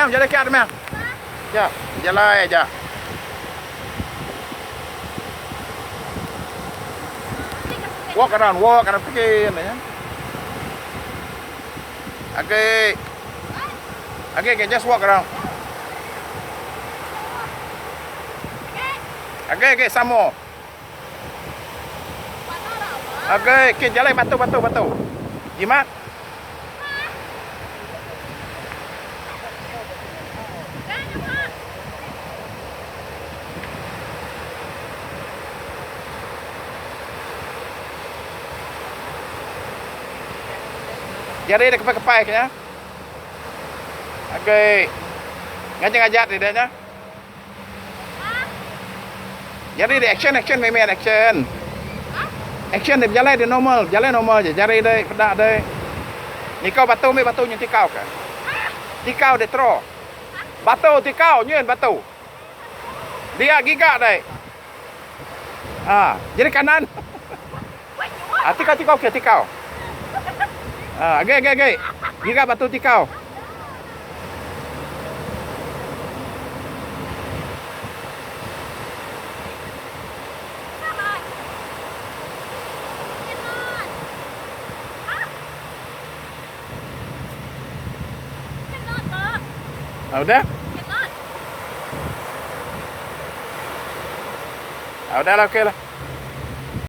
Meh bejalai kiak meh. Ja, bejalai aja. Walk around, walk around pergi ya. Okay. Okay, okay, just walk around. Okay, okay, some more. Okay, okay, jalan batu, batu, batu. Jimat. Jari dia kepai-kepai ke nya. Okey. Ngajak-ngajak dia nya. Jari dia action action mimit action. Action dia bejalai dia normal, bejalai normal je. Jari dia peda dia. Nikau batu mih batu nyen tikau ke. Tikau dia throw. Batu tikau nyen batu. Dia giga dai. Ha, jadi kanan. Ha, tikau tikau okey tikau. Ha, agi agi agi. Giga batu tikau. Ha, udah? Ha, udah lah okey lah.